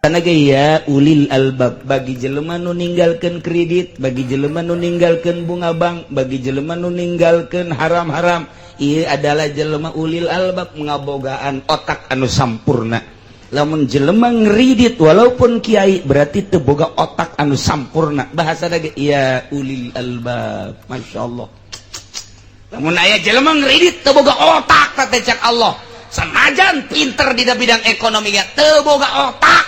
Ge ya ulil albab, bagi jelema nu ninggalkeun kredit, bagi jelema nu ninggalkeun bunga bank, bagi jelema nu ninggalkeun haram-haram, ieu adalah jelema ulil albab, ngabogaan otak anu sampurna. Lamun jelema ngredit walaupun kiai, berarti teu boga otak anu sampurna. Bahasa lagi ya ulil albab. Masya Allah, lamun aya jelema ngredit teu boga otak, teh cek Allah, sanajan pinter di bidang ekonomi teu boga otak,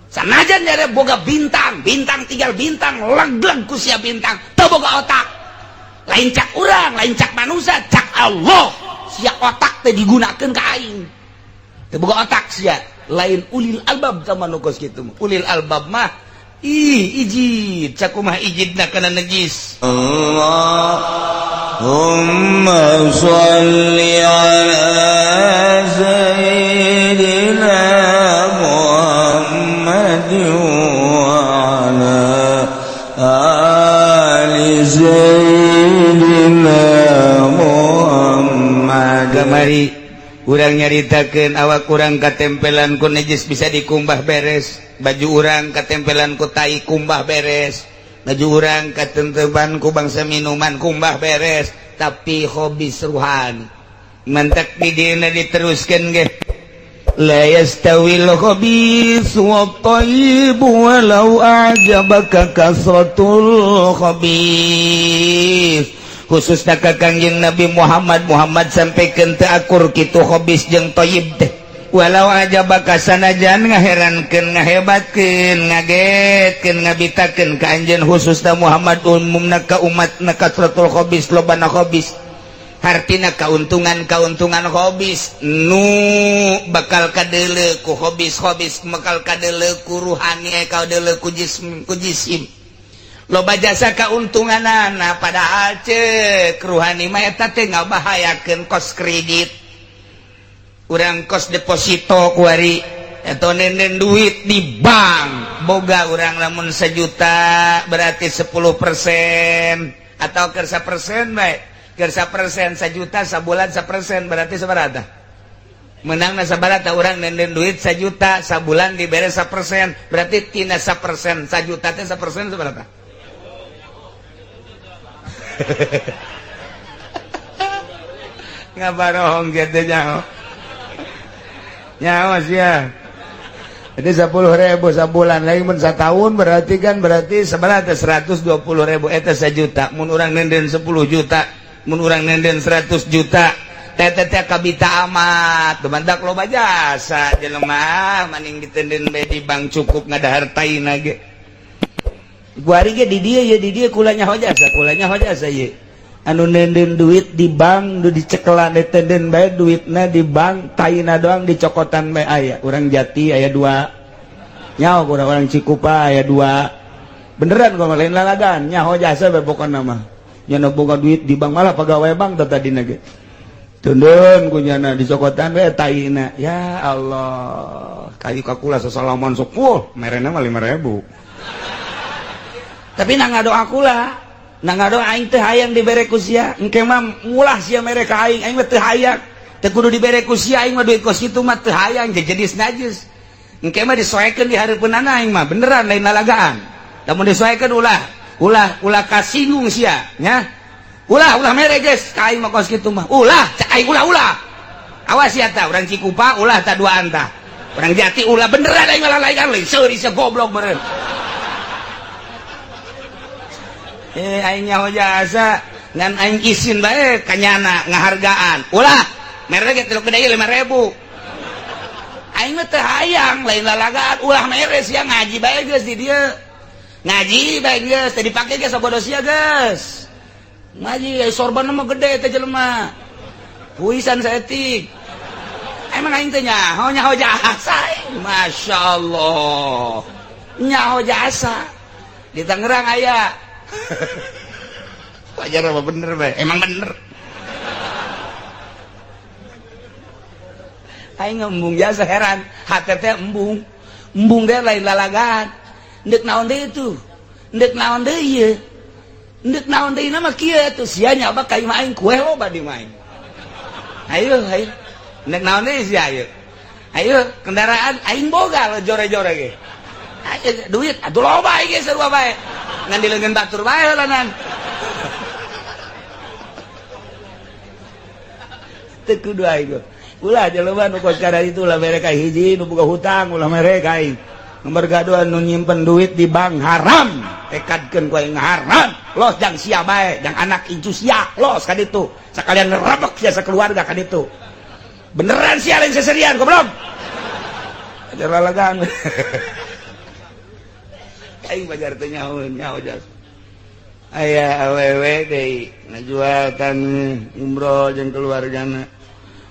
sanajan nyari boga bintang bintang tinggal bintang leg-leg ku sia bintang, teu boga otak. Lain cak urang, lain cak manusia, cak Allah, sia otak teh digunakeun ka aing, teu boga otak sia, lain ulil albab sama nu kos kitu. Ulil albab mah ih ijid, cak kumaha ijidna kana najis. Allahumma sholli ala sayyidina Muhammad wa ala ali sayyidina Muhammad. Kamari urang nyaritakeun awak urang katempelan ku najis bisa dikumbah beres, baju urang katempelan ku tai kumbah beres, baju urang katempelan ku bangsa minuman kumbah beres, tapi khabis ruhani mantak di dina diteruskan ge. La yastawil khabis wa thayyib walau a'jabaka kasratul khabis. Khususna ka Kangjeng Nabi Muhammad, Muhammad sampaikan teu akur kitu khabis jeung thayyib teh. Walau a'jabaka, sanajan ngaherankeun, ngahebatkeun, ngagetkeun, ngabitakeun ka anjeun, khususna Muhammad, umumna ka umatna, kasratul khabis, lobana khabis, hartina kauntungan kauntungan khabis nu bakal kadele ku khabis, khabis bakal kadele ku ruhani, eh, kadele ku jism, ku jisim, loba jasa kauntunganana. Padahal cek ruhani mah eta teh ngabahayakeun, kos kredit urang, kos deposito kuari atau nenden duit di bank, boga urang lamun sejuta berarti 10% atau kersa persen baik, kersa persen sejuta, sabulan 1% berarti seberapa menang sabaraha? Urang nenden duit sejuta, sabulan dibere 1%, berarti tina 1% sejuta teh 1% seberapa? Ngabarohong gitu, nyaho nyaho sia. Jadi 10.000 sebulan lagi mun setahun berarti kan berarti seberapa? 120.000. Eta sejuta mun urang nenden 10 juta, mun urang nenden 100 juta teh teh kabita amat mantak loba jasa jelema, maning ditenden bae di bank, cukup ngadahar taina ge. Kuari ge di dieu ye, di dieu kula nyaho jasa, kula nyaho jasa ye anu nenden duit di bank, nu dicekelan, ditenden bae duitna di bank, taina doang dicokotan bae. Aya urang Jati aya dua nyaho, kurang orang Cikupa aya dua, beneran kok, lain lalagan, nyaho jasa bae. Pokona mah nyana boga duit di bank, malah pegawai bank teh tadi ge tundun ku nyana dicokotan bae taina. Ya Allah, kayu kakula sesalaman sok, wah, merena mah 5.000, tapi na ngadoa kula, na ngadoa, aing teu hayang dibere ku sia, engke mah mulah sia mere ka aing, aing mah teu hayang, teu kudu dibere ku sia aing mah duit kos kitu mah teu hayang, jadi najis. Engke mah disoekeun di hareupeunana aing mah, beneran, lain lalagaan. Lamun disoekeun, ulah ulah ulah kasinggung sia nya, ulah ulah mere geus ka aing mah kos kitu mah, ulah cak aing, ulah ulah, awas sia tah urang Cikupa, ulah tah dua anta urang Jati, ulah, beneran aing mah lalagan, lain seuri sia, goblok meureun. Eh, aing nyaho jasa ngan aing isin bae kanyana ngahargaan, ulah mere ge tilu gede 5.000, aing mah teu hayang, lain lalagaan, ulah mere sia, ngaji bae geus di dieu, ngaji bae geus teu dipake geus, sabodo sia geus ngaji ai sorban mah gede teh jelema puisan saeutik. Emang aing teh nyaho nyaho jasa aing. Masya Allah, nyaho jasa di Tangerang aya. Wajar apa bener bae? Emang bener aing embung jasa, heran hati teh, embung embung teh lain lalagaan, ndek naon deui itu, ndek naon deui ieu, ndek naon deui nama kieu atuh sia nyaba ka imah aing, kue loba di imah aing. Ayo ayo, ndek naon deui sia, ayo. Ayo kendaraan aing boga jore-jore ge. Ayo duit atuh loba aing ge sarua bae. Ngan dileungeun batur bae heulanan. Teu kudu aing. Ulah jelema nu kos kada itu ulah mere ka hiji nu boga hutang ulah mere ka aing. Nomor gaduhan nu nyimpen duit di bank haram. Tekadkeun ku aing haram. Los jang sia bae, jang anak incu sia, los ka ditu. Sakalian ngerebek sia sakeluarga ka ditu. Beneran sia lain seserian goblok. Ajar lalagan. Aing bajar teh nyaho nyaho jas. Aya awewe deui ngajual taneuh umroh jeung keluargana.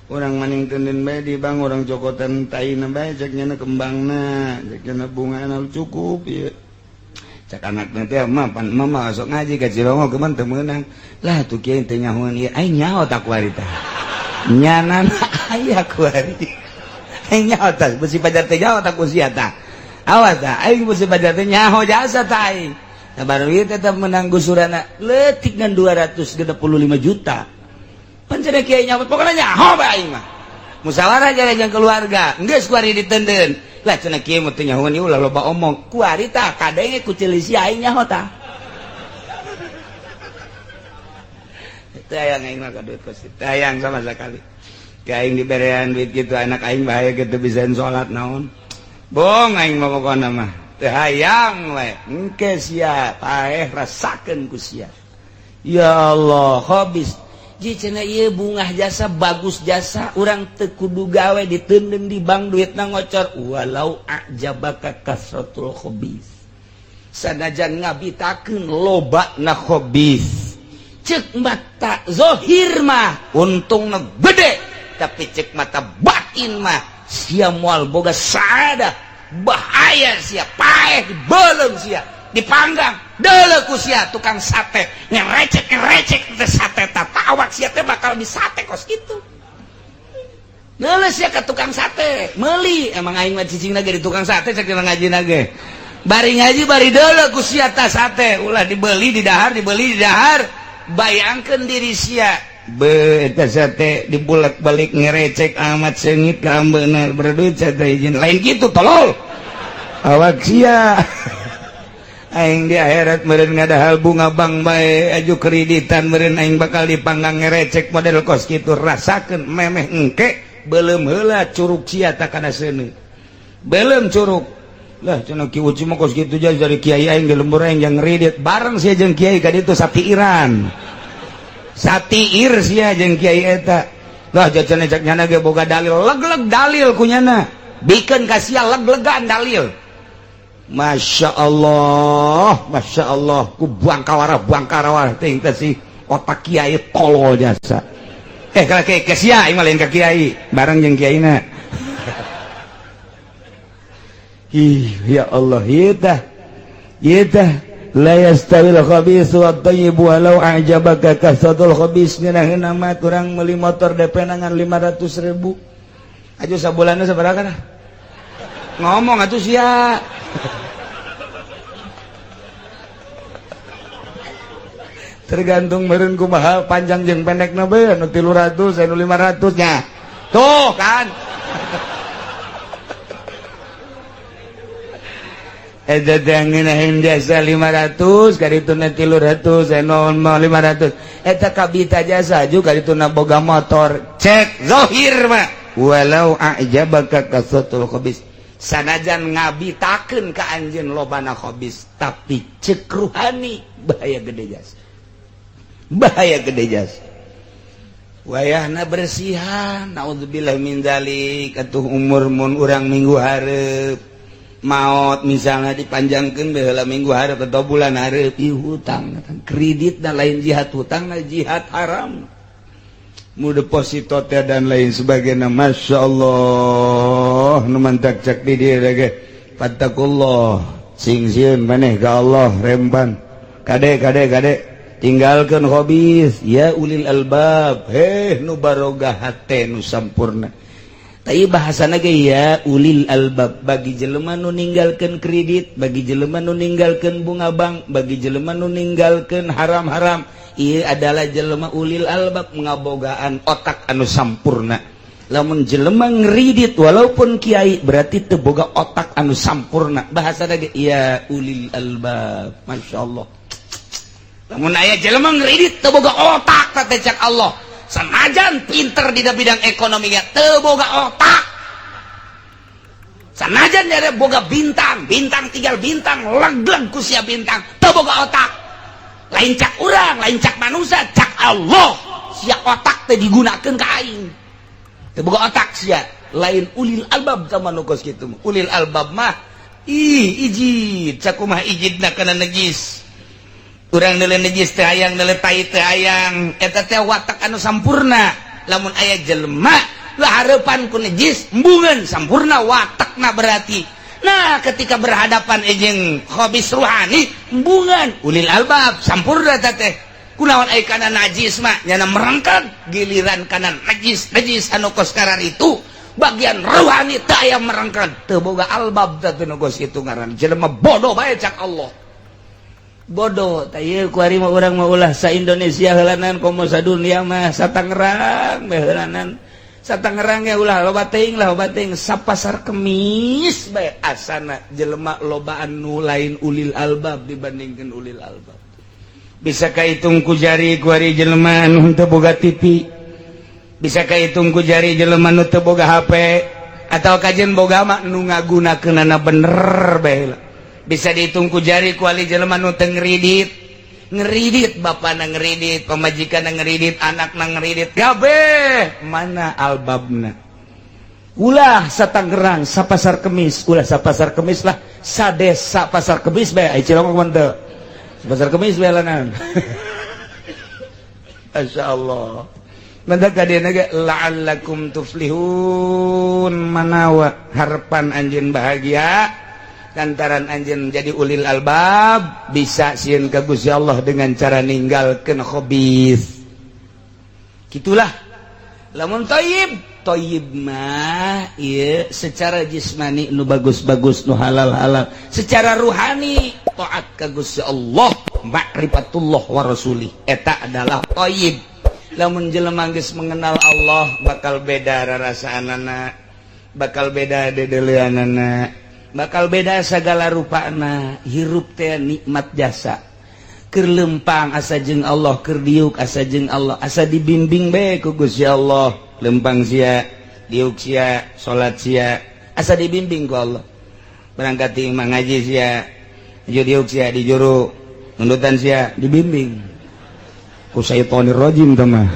Urang maning teunden bae di bank urang cokotan taina bae cek nyana kembangna, cek nyana bungana cukup ieu. Cek anakna teh mah pan mama sok ngaji ka Cilongo kumaha teu meunang. Lah tuh kieu teh nyahoan ieu aing nyaho tak kuari tah. Nyana aya kuari. Aing nyaho tah besi pajar teh nyaho tak usia tah. Awas tah aing besi pajar teh nyaho jasa tah aing. Nah baru ieu tetep menang gusurana leutik ngan 265 juta. Pan cenah kiai nyaho pokona nyaho bae aing mah. Musyawarah jeung keluarga, geus kuari diteundeun. Lah cenah kiai mah teu nyahoan ieu ulah loba omong. Kuari tah kadenge ku ceulisi aing nyaho tah. Teu hayang aing mah ka duit kos. Teu hayang sama sekali. Ka aing diberean duit kitu anak aing bahaya kitu bisa salat naon. Bohong aing mah pokona mah. Teu hayang we. Engke sia paeh rasakeun ku sia. Ya Allah, habis. Ji cenah ieu bungah jasa bagus jasa urang teu kudu gawe diteundeun di bank duitna ngocor walau a'jabaka kasratul khabis. Sanajan ngabitakeun lobana khabis. Cek mata zahir mah untungna gede, tapi cek mata batin mah sia moal boga saadah, bahaya sia paeh dibeuleum sia dipanggang deuleu ku sia tukang sate ngerecek-ngerecek teh sate tatawak sia teh bakal disate kos kitu. Deuleu sia ka tukang sate meuli emang aing mah cicingna ge di tukang sate cek dina ngajina ge. Bari ngaji bari deuleu ku sia ta sate ulah dibeli di dahar dibeli di dahar. Bayangkeun diri sia be eta sate dibulak-balik ngerecek amat seungit ka bener berduit sate izin lain kitu tolol awak sia. Aing di akhirat meureun ngadahal bunga bank bae aju kreditan meureun aing bakal dipanggang ngerecek model kos kitu rasakeun memeh engke beuleum heula curug sia ta kana seuneu beuleum curug lah cenah Ki Uci mah kos kitu jauh dari kiai aing di lembur aing jang ngredit bareng sia jeung kiai ka ditu satiiran satiir sia jeung kiai eta lah jajan cek nyana ge boga dalil leg-leg dalil ku nyana bikeun ka sia leg-legan dalil. Masya Allah, Masya Allah, ku bangkawarah ting teh si otak kiai tolol jasa. Kalau ke sia, aing mah lain ka kiai, bareng jeung kiaina. Ih, ya Allah, ieu tah. Ieu tah la yastawil khabitsu wat thayyibu walau a'jabaka kasratul khabis ngeunah mah kurang meuli motor DP ngan 500.000. Aju sabulanna sabaraha kana? Ngomong atuh sia. Tergantung meureun kumaha panjang jeung pendekna bae anu 300 anu 500 nya. Tuh kan. Eta teh ngeunaheun jasa 500 karituna 300 anu 500. Eta kabita jasa aju karituna boga motor. Cek zahir mah walau a'jabaka kasratul khabis. Sanajan ngabitakeun ka anjeun lobana khabis tapi cek ruhani bahaya gede jasa. Bahaya gede jasa. Wayahna bersihan naudzubillah min dzalik atuh umur mun urang minggu hareup maot misalnya dipanjangkeun baheula minggu hareup atau bulan hareup ieu hutang kredit dan lain jihad hutang jihad haram. Mu deposito teh dan lain sebagainya. Masya Allah nu mantak cek di dieu ge fattakullah sing sieun maneh ka Allah rempan kade kade kade tinggalkeun hobis ya ulil albab heh nu baroga hate nu sampurna. Tapi bahasana ge ya ulil albab bagi jelema nu ninggalkeun kredit, bagi jelema nu ninggalkeun bunga bank, bagi jelema nu ninggalkeun haram-haram. Ieu adalah jelema ulil albab ngabogaan otak anu sampurna. Lamun jelema ngridit walaupun kiai, berarti teu boga otak anu sampurna. Bahasa lagi ya ulil albab. Masya Allah, lamun aya jelema ngridit teu boga otak teh, cek Allah. Sanajan pinter di bidang ekonomi teu boga otak, sanajan nyare boga bintang bintang tinggal bintang leg-leg ku sia bintang, teu boga otak. Lain cak urang, lain cak manusia, cak Allah. Sia otak teh digunakeun ka aing, teu boga otak sia, lain ulil albab sama nu kos kitu. Ulil albab mah ih ijid, sakumaha ijidna kana najis. Urang neuleuh najis teh hayang, neuleuh tai teh hayang. Eta teh watak anu sampurna. Lamun aya jelema lah hareupan ku najis embungeun, sampurna watakna berarti. Nah, ketika berhadapan jeung khabis ruhani, embungeun. Ulil albab sampurna teh. Kunaon aya kana najis mah nyana merengkeg, giliran kana najis najis anu kos itu bagian ruhani teu aya merengkeg, teu boga albab teh. Nu kos kitu ngaran jelema bodoh bae, cak Allah bodoh. Tah, ieu kuari mah urang mah ulah sa Indonesia heulanan, komo sadunia mah, sa Tangerang bae heulanan. Sa Tangerang ya ulah loba teuing lah, loba teuing, sa Pasar Kemis bae asana jelema lobaan nu lain ulil albab dibandingkeun ulil albab. Bisa kahitung ku jari kuari jelema anu teu boga TV, bisa kahitung ku jari jelema nu teu boga HP, atau kajeun boga mah nu ngagunakeunana bener bae lah. Bisa dihitung ku jari kuari jelema nu teu ngeridit. Ngeridit bapana, ngeridit pamajikan, ngeridit anak, ngeridit kabeh. Mana albabna? Ulah sa Tangerang, sa Pasar Kemis, ulah sa Pasar Kemis lah, sa desa Pasar Kemis bae. Ai Cilongok mah teu. Pasar Kemis bae lanan. Masya Allah. Mantap ka ge la'allakum tuflihun, manawa harapan anjeun bahagia lantaran anjeun jadi ulil albab, bisa sieun ka Gusti Allah dengan cara ninggalkeun khabis. Gitulah. Lamun thayyib, thayyib mah ieu secara jismani nu bagus-bagus, nu halal-halal, secara ruhani taat ka Gusti Allah, ma'rifatullah wa rasulih, eta adalah thayyib. Lamun jelema geus mengenal Allah, bakal beda rarasaanana, bakal beda dedeleanana, bakal beda segala rupana. Hirup teh nikmat jasa. Keur lempang asa jeung Allah, keur diuk asa jeung Allah, asa dibimbing bae ku Gusti Allah. Lempang sia, diuk sia, salat sia, asa dibimbing ku Allah. Berangkat ti imah ngaji sia, diuk sia di juru nundutan sia, dibimbing ku syaitonir rajim teh mah.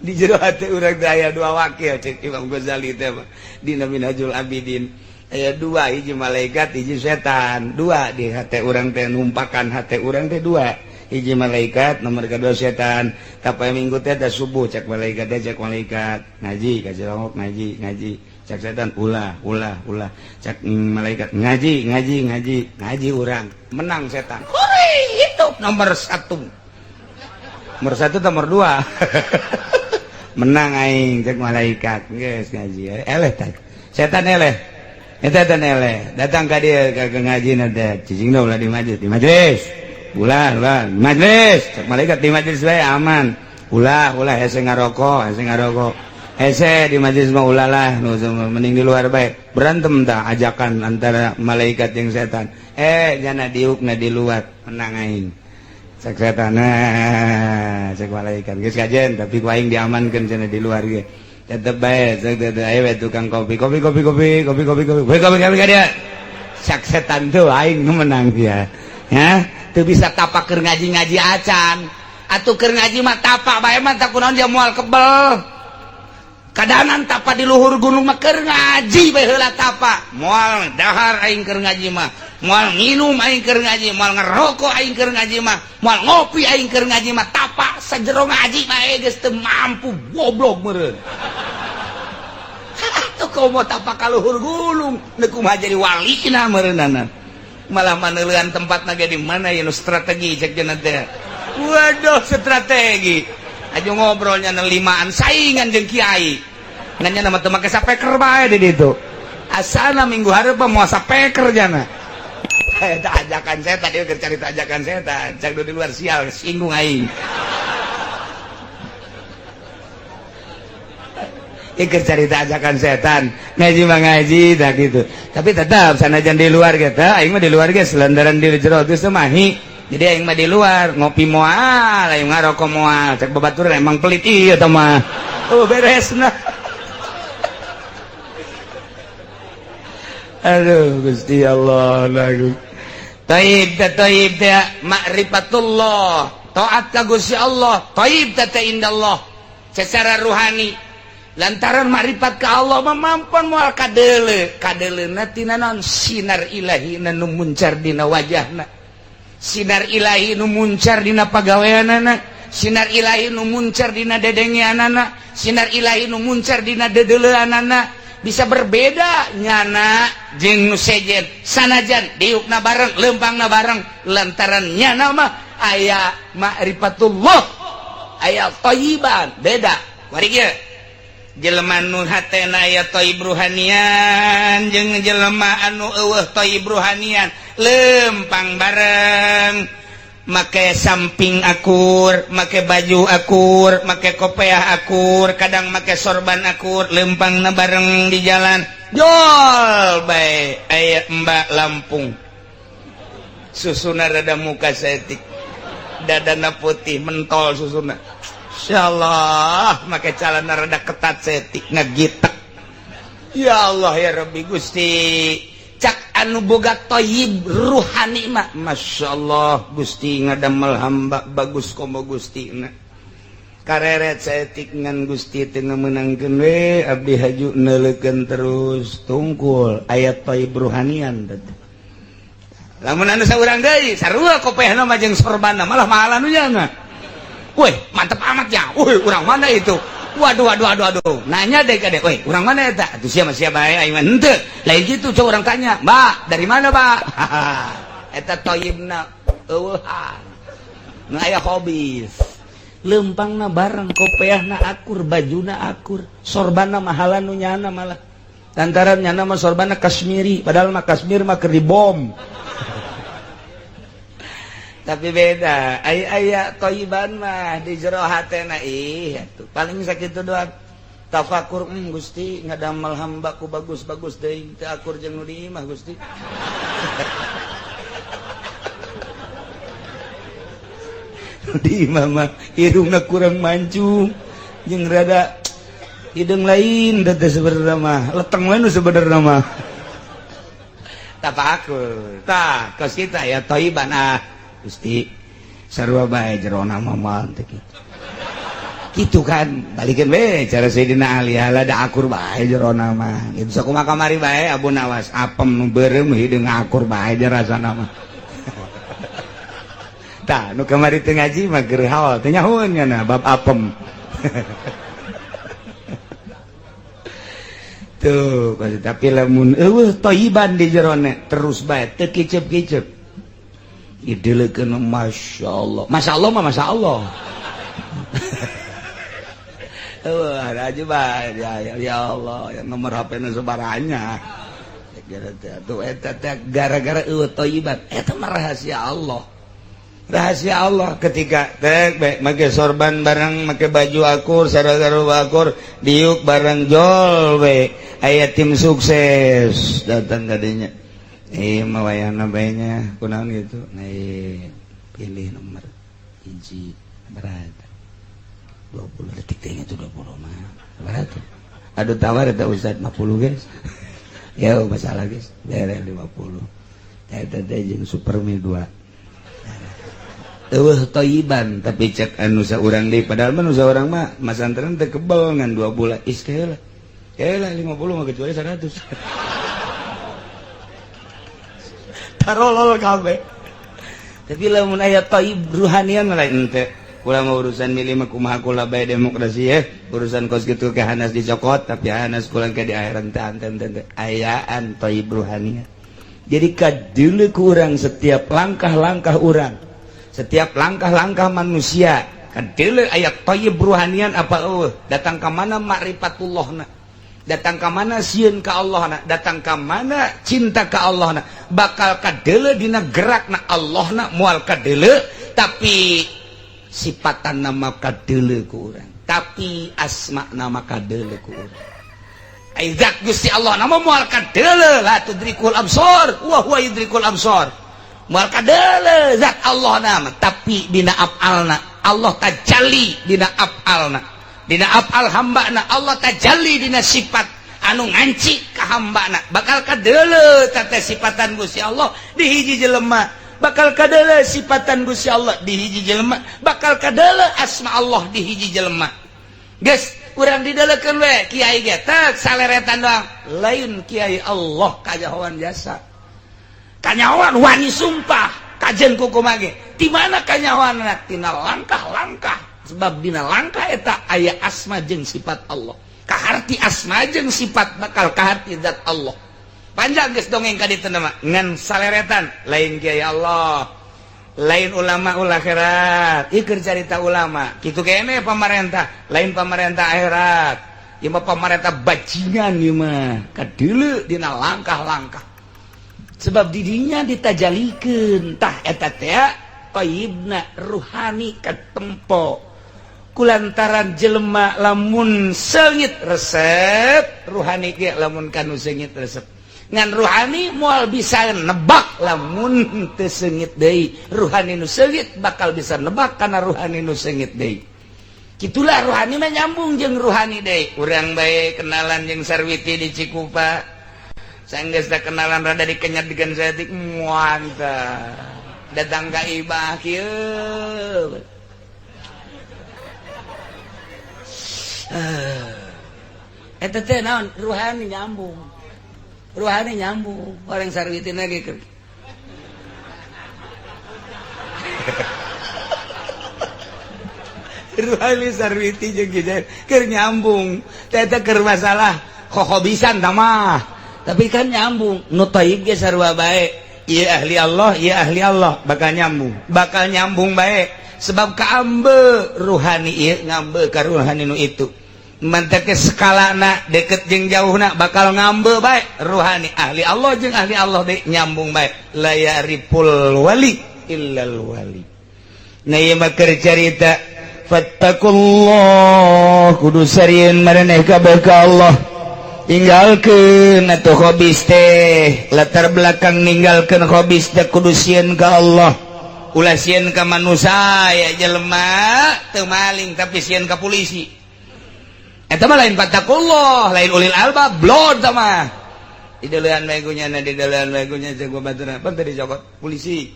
Di jero hati urang teh aya dua wakil, cek Imam Ghazali teh mah dina Minhajul Abidin. Aya dua, hiji malaikat, hiji setan. Dua di hati urang teh, numpakan hati urang teh dua, hiji malaikat, nomor kedua setan. Tapi minggu teh ada subuh, cek malaikat teh, cek malaikat ngaji ka Cilongok, ngaji ngaji. Cek setan ulah ulah ulah. Cek malaikat ngaji ngaji ngaji ngaji. Urang menang setan. Hore, itu nomor satu, nomor satu, nomor dua menang aing, cek malaikat. Geus ngaji, eleh tah setan, eleh eta teh, eleh datang ka dieu ka ngaji teh. Cicing ulah di majelis, di majelis ulah, ulah di majelis. Cek malaikat di majelis bae aman, ulah ulah, hese ngarokok, hese ngarokok, hese di majelis mah ulah lah, mending di luar bae. Berantem tah ajakan antara malaikat yang setan. Eh, jana diukna di luar, menang aing, cek setan. Nah, cek malaikat geus kajen, tapi ku aing diamankeun cenah di luar ge tetep bae. Cek teh ayo we tukang kopi, kopi kopi kopi kopi kopi kopi kopi kopi kopi ka dia. Cek setan tuh aing nu menang dia ya. Teu bisa tapak keur ngaji-ngaji acan atuh. Keur ngaji mah tapak bae mah tak kunaon dia moal kebel. Kadanan tapa di luhur gunung mah, keur ngaji bae heula tapa. Moal dahar aing keur ngaji mah, moal nginum aing keur ngaji, moal ngerokok aing keur ngaji mah, moal ngopi aing keur ngaji mah. Tapa sajero ngaji bae geus teu mampu, goblok meureun. Atuh komo tapa ka luhur gunung, neuk kumaha jadi walina meureunana. Malah maneuleun tempatna ge di mana ya nu strategi, cek cenah teh. Waduh, strategi aja ngobrolnya limaan saingan jeung kiai, nanya nama teu make sapeker bae di ditu. Asana minggu hareup moal sapeker jana. Eta ajakan setan, dia keur carita ajakan setan. Cak di luar sial, singgung aing. Ieu carita ajakan setan. Ngaji mah ngaji dah gitu. Tapi tetap sanajan di luar gitu, aing mah di luar geus lantaran di jero geus mahi. Jadi aing mah di luar ngopi moal, aing ngarokok moal. Cek babaturan emang pelit ieu teh mah. Oh beres nah. Aduh Gusti Allah lagu. Taib teh taib teh ma'rifatullah, taat ka Gusti Allah, taib teh indallah secara ruhani. Lantaran makrifat ka Allah mah mampan moal kadeule, kadeleuna tina naon sinar ilahi nu muncar dina wajahna. Sinar ilahi nu muncar dina pagaweanana, sinar ilahi nu muncar dina dedengeanana, sinar ilahi nu muncar dina dedeleuanana. Bisa berbeda nyana jeung nu sejen sanajan diukna bareng leumpangna bareng lantaran nyana mah aya ma'rifatullah, aya thayyiban beda. Mari kieu jelema nu hatena aya thayyib ruhanian jeung jelema anu eueuh thayyib ruhanian lempang bareng make samping akur, make baju akur, make kopeah akur, kadang make sorban akur, lempangna bareng di jalan jol bae aya Mbak Lampung susuna rada muka saeutik dadana putih mentol susuna. Insyaallah make calana rada ketat setik ngegitek. Ya Allah ya Rabbi Gusti cak anu boga thayyib ruhani mah masyaallah Gusti ngadamel hamba bagus komo Gusti na kareret saeutik ngan Gusti teu meunangkeun we abdi haju neuleukeun terus tungkul aya thayyib ruhanian teh. Lamun anu saurang deui sarua kopehna mah jeung sorbanna malah mahalan nu nya. Woi, mantep amat ya. Woi, urang mana itu? Waduh, waduh, waduh, waduh. Nanya deh ke deh. Woi, urang mana eta? Atuh siapa siapa bae aing mah henteu. Lain gitu coba orang tanya, "Mbak, dari mana, Pak?" Eta thayyibna eueuhan. Nu aya hobis. Leumpangna bareng, kopeahna akur, bajuna akur, sorbanna mahalan nu nyana malah. Lantaran nyana mah sorbanna Kashmiri, padahal mah Kashmir mah keur dibom. Tapi beda aya thayyiban mah di jero hatena ih atuh paling sakitu doang tafakur Gusti ngadamel hamba ku bagus-bagus deui teu akur jeung nu di imah Gusti. Di imah mah irungna kurang mancung jeung rada hideung lain teh sebenarna mah leteng we nu sebenarna mah tafakur tah kos kita ya thayyiban ah Gusti sarua bae jerona mah moal teh kitu. Kitu kan balikeun we cara Sayyidina Ali ala da akur bae jerona mah. Itu sakumaha kamari bae Abu Nawas apem nu beureum hideung akur bae rasana mah. Tah nu kamari teu ngaji mah keur haol teu nyahoeun nya bab apem. Tuh tapi lamun eueuh thayyiban di jerona terus bae teu kicep-kicep. Idelekeun Masya Allah. Masya Allah mah Masya Allah. Wah, aja bae ya Allah, yang nomor HP-na sabaranya. Tuh eta teh gara-gara eueuh thayyiban. Eta mah rahasia Allah. Rahasia Allah ketika teh make sorban bareng, make baju akur, sarua akur, diuk bareng jol we. Aya tim sukses datang ka dinya. Mawayana bae-nya kunaon gitu. Nah, pilih nomor hiji berat. 20 detik teh itu 20 mah. Berat. Aduh tawar eta Ustaz 50 guys. Ya masalah guys. Bere 50. Eta teh jeung Supermi 2. Eueuh thayyiban tapi cek anu saurang deui padahal mah nu saurang mah masantren teh kebel ngan 2 bulan. Is keula. Keula 50 mah kecuali 100. Tarolol kabeh. Tapi lamun aya thayyib ruhanian lain teh. Kula mah urusan milih mah kumaha kula bae demokrasi ya. Urusan kos kitu ke hanas dicokot tapi hanas kula ke di akhirat teh anten teh ayaan thayyib ruhanian. Jadi kadeuleu ku urang setiap langkah-langkah urang, setiap langkah-langkah manusia kadeuleu aya thayyib ruhanian apa eueuh, datang ka mana makrifatullahna, datang ka mana sieun ka Allah na, datang ka mana cinta ka Allah na, bakal kadeuleu dina gerakna Allah na moal kadeuleu tapi sifatan nama kadeuleu ku urang. Tapi asma nama kadeuleu ku urang. Ai zat Gusti Allah nama moal kadeuleu, la tudrikul absar wa huwa yudrikul absar. Moal kadeuleu zat Allah nama, tapi dina afalna Allah tajalli, dina afalna, dina afal hambana Allah tajalli, dina sifat anu nganci ka hambana bakal kadeuleu tata sifatan Gusti Allah di hiji jelema, bakal kadeuleu sifatan Gusti Allah di hiji jelema, bakal kadeuleu asma Allah di hiji jelema. Geus urang dideulekeun we kiai ge tek saleretan doang, lain kiai Allah kajahoan jasa. Kanyahoan wani sumpah kajen kukumaha ge. Di mana kanyahoanna? Tina langkah-langkah, sebab dina langkah eta aya asma jeung sifat Allah. Kaharti asma jeung sifat bakal kaharti zat Allah. Panjang geus dongeng ka ditu mah, ngan saleretan lain kiai Allah, lain ulama ul akhirat. Ieu keur carita ulama kitu kene. Pamarentah lain pamarentah akhirat, ieu mah pamarentah bajingan. Ieu mah kadeuleu dina langkah-langkah, sebab didinya ditajalikeun. Tah, eta teh thayyibna ruhani katempo kulantaran jelema lamun seungit resep ruhani ge, lamun kanu seungit resep ngan ruhani moal bisa nebak lamun teu seungit deui. Ruhani nu seungit bakal bisa nebak kana ruhani nu seungit deui. Kitulah ruhani mah nyambung jeung ruhani deui. Urang bae kenalan jeung Sarwiti di Cikupa, sanggeus da kenalan rada dikenyat dengan saeutik, mantap datang ka ibah kieu. Eta teh naon? Ruhani nyambung, ruhani nyambung. Orang Sarwiti lagi keur ruhani Sarwiti jeung kieu keur nyambung. Teh teh keur masalah kohobisan mah, tapi kan nyambung. Nu thayyib ge sarua bae, ieu ahli Allah, ieu ahli Allah, bakal nyambung, bakal nyambung bae, sebab kaambe ruhani ieu ngambe ka ruhani nu itu. Mantak skalana deket jeung jauhna bakal ngambe bae. Ruhani ahli Allah jeung ahli Allah deui nyambung bae. La ya'riful wali illal wali. Nah, ieu mah keur carita fattaqullah, kudu sarieun maraneh kabeh ka Allah. Tinggalkeun atuh hobis teh, latar belakang ninggalkeun hobis teh kudu sieun ka Allah, ulah sieun ka manusia. Ya jelema teu maling tapi sieun ka polisi, eta mah lain fattaqullah, lain ulil albab, blod mah. Dideulean bae gunyana, dideulean bae gunya jeung baturna pan teu dicokot polisi,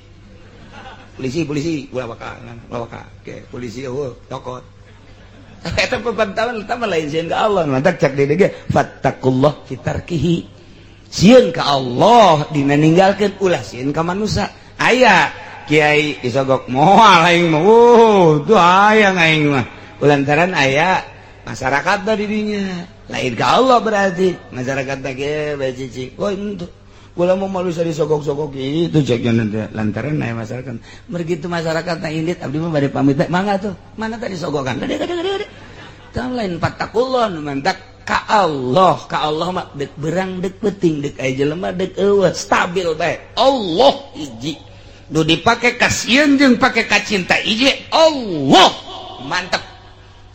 polisi, polisi, ulah waka, ulah waka. Oke, polisi eueuh cokot. Eta pepantauan eta mah lain sieun ka Allah. Mantak cak deui ge fattaqullah fitarkihi, sieun ka Allah dina ninggalkeun, ulah sieun ka manusia. Aya kiai disogok, moal aing mah, tuh hayang aing mah, lantaran aya masyarakat da didinya, lain ka Allah. Berarti masyarakat teh ge bae cicing, oh itu kula mau malu disogok-sogok itu cek lantaran aya masyarakat. Begitu masyarakat na indit, abdi mah bade pamit, mangga tuh, mana tadi sogokan gede gede gede gede. Tah, lain fattaqullah. Mantak ka Allah, ka Allah mah dek berang dek penting, dek aya jelema dek eueuh, stabil bae. Allah hiji nu dipake kasieun jeung pake kacinta hiji Allah, mantep.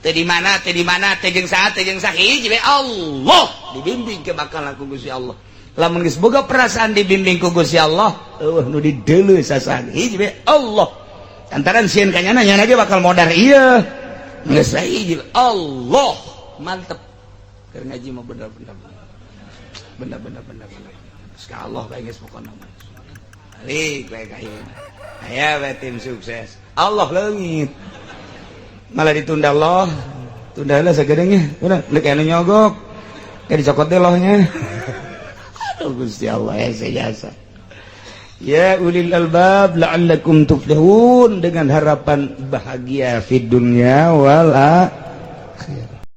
Teu di mana, teu di mana, teu jeung saha, teu jeung saha, hiji bae Allah. Dibimbing ke bakal ku Gusti Allah. Lamun geus boga perasaan dibimbing ku Gusti Allah, eueuh nu dideuleu sasahan, hiji bae Allah. Lantaran sieun ka nyana, nyana ge bakal modar ieu. Geus bae hiji Allah, mantep. Keur ngaji mah bener-bener bener-bener bener-bener. Geus ka Allah bae geus pokona mah. Balik bae ka ieu. Aya bae tim sukses. Allah leungit. Malah ditunda Allah. Tunda lah sagedeungnya. Udah, deuk anu nyogok. Kayak dicokot deh lohnya. Aduh Gusti Allah ya jasa. Ya ulil albab la'allakum tuflihun, dengan harapan bahagia fid dunya wal akhirah.